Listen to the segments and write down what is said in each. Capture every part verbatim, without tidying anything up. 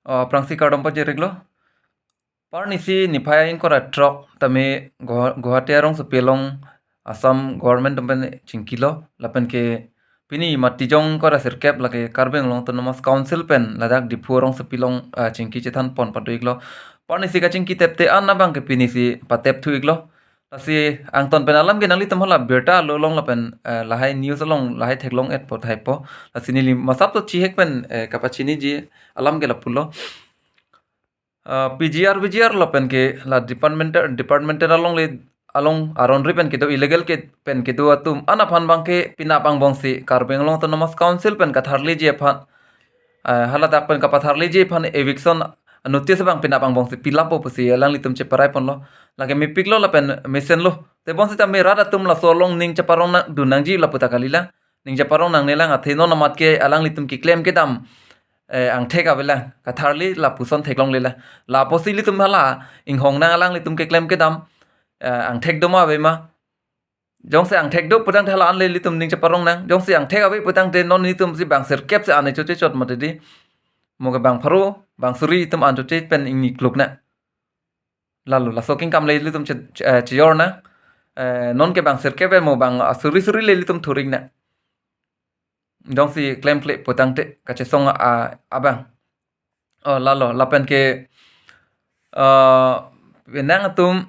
Oh, aphrangsi kardom pajir-iklo. Arnisi niphai ingkoi ra throk tame Guwa-, Guwahati arongsopi along Assam government atum pen chingkilo, lapen ke pini Matijong ingkoi ra sirkep lake Karbi Anglong Autonomous Council pen ladak Diphu arongsopi along, ah, chingki chethan pon pado-iklo. Arnisi kachingki tepte an abang ke pinisi patep thu-iklo. Lasi angton pen alam ke nanglitum hala birta alo along lapen, eh, lahai news along lahai theklong-et po thaipo. Lasi neli masap to chihek pen, eh, kapachiniji alam ke lapulo. Ah, P G R, V G R lapen ke la departmental, departmental alongle, along aron ri pen kedo, illegal ke pen kedo atum an aphan abang ke penap angbongsi Karbi Anglong Autonomous Council pen katharliji aphan, ah, haladak pen kapatharliji aphan eviction notice abang penap angbongsi pilapo pusi alanglitum cheparai ponlo. Lake mepiklo lapen mesenlo. Tebonsita me rat atum laso along ning cheparong nangdun nangji lapu ta kalilang. Ning cheparong nangnelang, athe non amat ke alanglitum keklem kedam, eh, angthek avelang, katharli lapuson theklonglelang. Lapusi ilitum hala inghong nang alanglitum keklem kedam, eh, angthek doma avema. Jongsi angthek do putangte hala anle ilitum ning cheparong nang. Jongsi angthek ave putangte non ilitum si bang sirkep si an choche chot mati di. Mo ke bang pharo, bang suri itum an choche pen ingni kluk nang. Lalo, laso kengkam le ilitum che-, che-, eh, chejor nang. Eh, non ke bang sirkep ave mo bang, ah, suri suri le ilitum thuring nang. Jongsi klemkle putangte kachesong, ah, abang. Oh, lalo, lapen ke, ah, penang atum,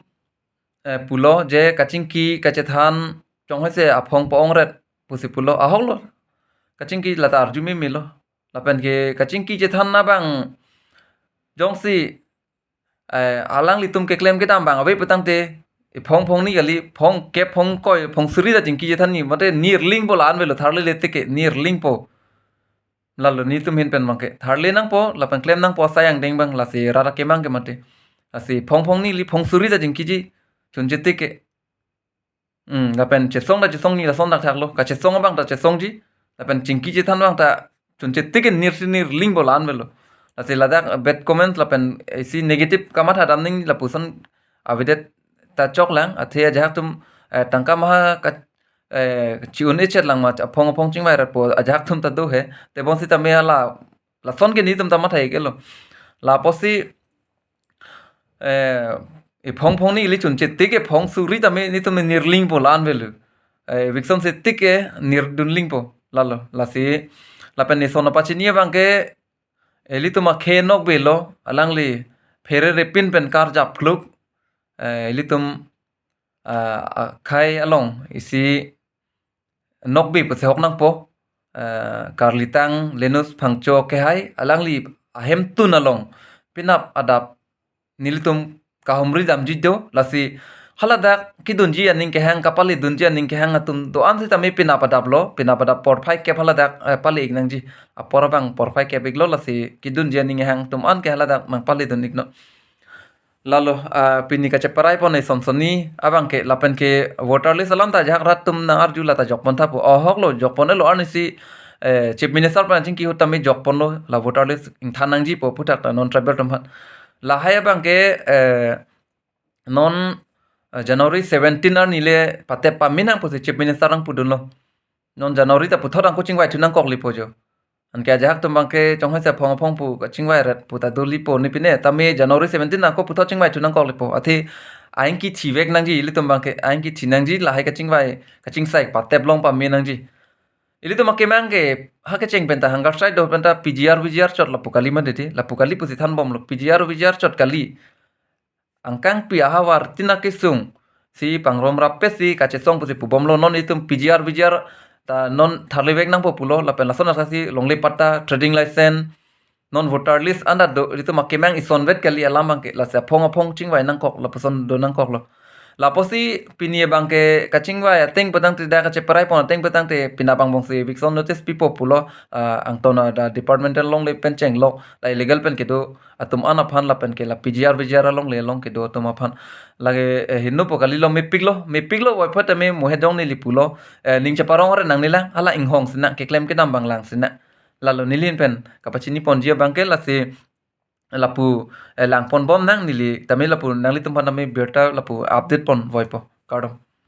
eh, pulo je kachingki kachethan chonghoi se aphong po-ongret pusi pulo. Ahoklo. Kachingki lata arju memelo. Lapen ke kachingki chethan abang jongsi, eh, alanglitum keklem kedam bang ave putangte, e phong phongni kali, phongkep, phongkoi, phongsuri ta chingki chethan ni, mate nirlingpo la-an avelo, tharlile tike nirlingpo. Lalo nelitum ahin pen abang ke tharli nangpo, lapen klem nangpo asai angdeng abang, lasi rat akemang ke mate. Lasi phong phongni kali, phongsuri ta chingkiji, chunche tike. Hmm, lapen chesong ta chesongji, lason thakthaklo. Kachesong abang ta chesongji. Lapen chingki chethan abang ta chunche tike nirsi nirlingpo la-an avelo. Lasi ladak bad comments lapen isi negative kamatha dam nangji lapuson avedet ta choklang. Athe ajahak atum, eh, tangka maha ka, eh, chi-un-e chetlang ma aphong aphong chingvairatpo ajahak atum ta do he. Tebonsita me hala lason ke nelitum ta matha-iklo. Lapusi, eh, e phong phongni kali chunche tike phongsuri tame nelitum nirlingpo la-an avelo. Eh, eviction se tike nirdunlingpo. Lalo, lasi, lapen ison apachini abang ke, eh, ilitum akhei nokbe lo, alangli phere repin pen karjap kluk, eh, ilitum, ah, akhei along isi nokbe pusi hok nangpo, eh, Karlitang Lenus Phangcho kehai alangli ahemtun along penap adap nelitum kahumri damji do, lasi haladak kedunji aning kehang, kapale dunji aning kehang atum do-an sitame penap adaplo, penap adap porphai kep haladak, eh, pale-ik nangji, apor abang porphai kep-iklo, lasi kedunji aning kehang atum an ke haladak nangpale dun-iknon. Lalo, ah, pini kacheparai pon eson sonni abang ke lapen ke voter list alam ta ajahak rat atum nang-arju lata jokpon thapo. Ahoklo jokpon-elo arnisi, eh, Chief Minister pen chingki ahut tame jokponlo la voter list ingthan nangjipo aphuthak ta non tribal atum aphan. Lahai abang ke, eh, non, eh, January seventeen arni le patep pame nang pusi Chief Minister nangpudunlo. Non January ta puthot ako chingvai thu nangkoklepo jo. Anke ajahak atum abang ke chonghoi se aphong aphong pu kachingvairat pu ta dolipo ni pine tame January seventeen ako puthot chingvai thu nangkoklepo. Athe aing kethi vek nangji ilitum abang ke, aing kethi nangji lahai kachingvai kachingsai patep along pame nangji. Ilitum akemang ke ha kecheng pen ta hangar side do pen ta P G R V G R chot lapu kali mati di, lapu kali pusi thanbomlo, P G R V G R chot kali. Angkangpi ahavar tin akesung si pangrum rapet si kachesong pusi pubomlo, non itum P G R V G R ta non tharli vek nangpo pulo, lapen lason asaksi longle patta, trading license, non voter list anta do, itum akemang isonvet kali alam abang ke, lasi aphong aphong chingvai nangkok, lapuson do nangkoklo. Lapusi pini abang ke kachingvai ateng petang te, dak kacheparai pon ateng petang te penap angbongsi eviction notice pipo pulo, ah, angton ada departmental longle pen chenglok, la illegal pen kedo atum an aphan lapen ke la P G R V G R alongle along kedo atum aphan. Lake, eh, henopo kalilo, mepiklo, mepiklo, voiphot tame mohe dong neli pulo, eh, ning cheparong ore nangnelang, hala inghong sinang, keklem kedam abang lang sinang. Lalo neli ahin pen kapachini ponji abang ke lasi lapu, eh, lang ponbom nang neli, tame lapu nanglitum aphan tame birta lapu update pon voipo. Kardom.